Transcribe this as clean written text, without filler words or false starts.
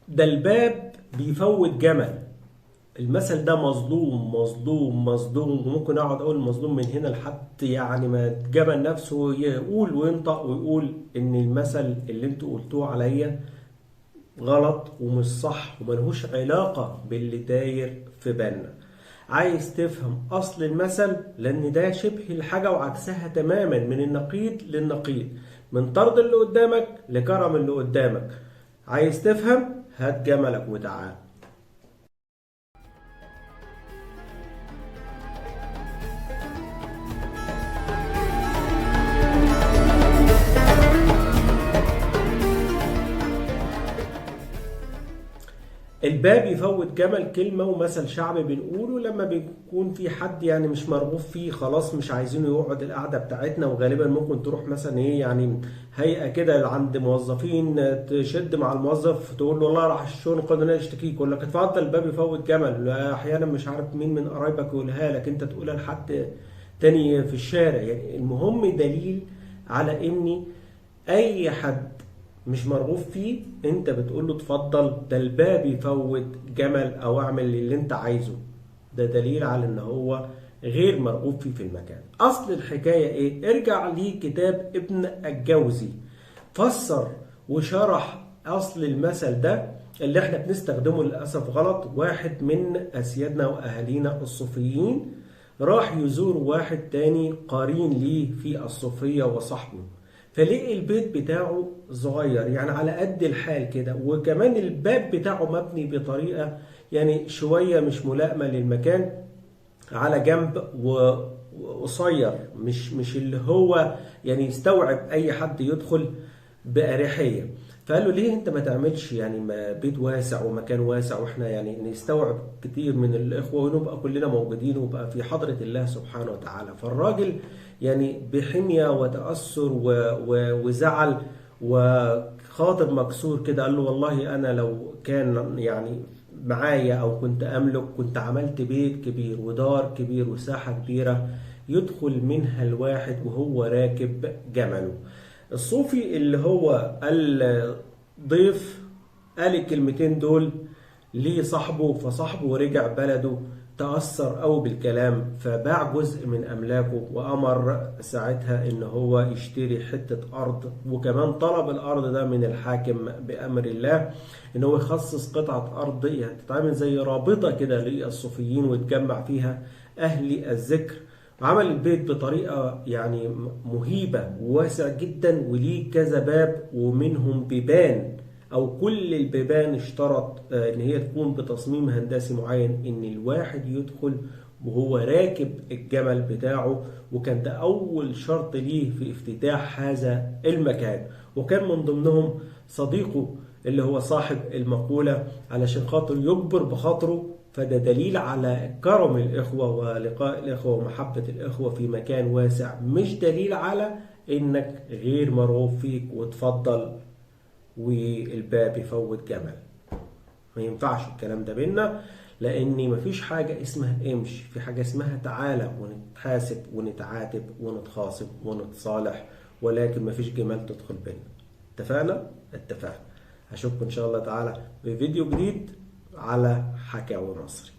ده الباب بيفوت جمل. المثل ده مظلوم مظلوم مظلوم، وممكن اقعد اقول مظلوم من هنا لحد يعني ما الجمل نفسه يقول وينطق ويقول ان المثل اللي انتوا قلتوه عليا غلط ومش صح وملهوش علاقة باللي داير في بالنا. عايز تفهم أصل المثل، لأن ده شبه الحاجة وعكسها تماما، من النقيض للنقيض، من طرد اللي قدامك لكرم اللي قدامك. عايز تفهم؟ هات جملك وتعال. الباب يفوت جمل كلمة ومثل شعبي بنقوله لما بيكون في حد يعني مش مرغوب فيه، خلاص مش عايزينه يقعد القعدة بتاعتنا، وغالبا ممكن تروح مثلا ايه يعني هيئة كده عند موظفين، تشد مع الموظف تقول له والله راح الشؤون القانونية اشتكيك، يقول لك اتفضل الباب يفوت جمل. احيانا مش عارف مين من قرايبك يقولها لك، انت تقولها لحد تاني في الشارع. يعني المهم دليل على ان اي حد مش مرغوب فيه انت بتقول له اتفضل ده الباب يفوت جمل او اعمل اللي انت عايزه. ده دليل على ان هو غير مرغوب فيه في المكان. اصل الحكاية ايه؟ ارجع لكتاب ابن الجوزي، فسر وشرح اصل المثل ده اللي احنا بنستخدمه للاسف غلط. واحد من اسيادنا واهالينا الصوفيين راح يزور واحد تاني قرين ليه في الصوفية وصاحبه، فلقي البيت بتاعه صغير يعني على قد الحال كده، وكمان الباب بتاعه مبني بطريقة يعني شوية مش ملائمة للمكان، على جنب وقصير، مش اللي هو يعني يستوعب أي حد يدخل بأريحية. فقال له ليه انت ما تعملش يعني بيت واسع ومكان واسع، واحنا يعني نستوعب كتير من الاخوه ونبقى كلنا موجودين وبقى في حضره الله سبحانه وتعالى. فالراجل يعني بحميه وتاثر وزعل وخاطر مكسور كده، قال له والله انا لو كان يعني معايا او كنت املك كنت عملت بيت كبير ودار كبير وساحه كبيره يدخل منها الواحد وهو راكب جمله. الصوفي اللي هو الضيف قال الكلمتين دول لصاحبه، فصاحبه رجع بلده تأثر أوي بالكلام، فباع جزء من أملاكه وأمر ساعتها إن هو يشتري حتة أرض، وكمان طلب الأرض ده من الحاكم بأمر الله إن هو يخصص قطعة أرض يعني تتعمل زي رابطة كده للصوفيين ويتجمع فيها أهل الذكر. عمل البيت بطريقة يعني مهيبة وواسع جدا، وليه كذا باب ومنهم بيبان، أو كل البيبان اشترط إن هي تكون بتصميم هندسي معين، إن الواحد يدخل وهو راكب الجمل بتاعه، وكان ده أول شرط ليه في افتتاح هذا المكان. وكان من ضمنهم صديقه اللي هو صاحب المقولة علشان خاطر يجبر بخاطره. فده دليل على كرم الإخوة ولقاء الإخوة ومحبة الإخوة في مكان واسع، مش دليل على إنك غير مرغوب فيك وتفضل والباب يفوت جمل. ما ينفعش الكلام ده بينا، لأن مفيش حاجة اسمها امشي، في حاجة اسمها تعالى ونتحاسب ونتعاتب ونتخاصم ونتصالح، ولكن مفيش جمال تدخل بينا. اتفقنا؟ اتفقنا. أشوفكم إن شاء الله تعالى بفيديو جديد على حكاوي مصري.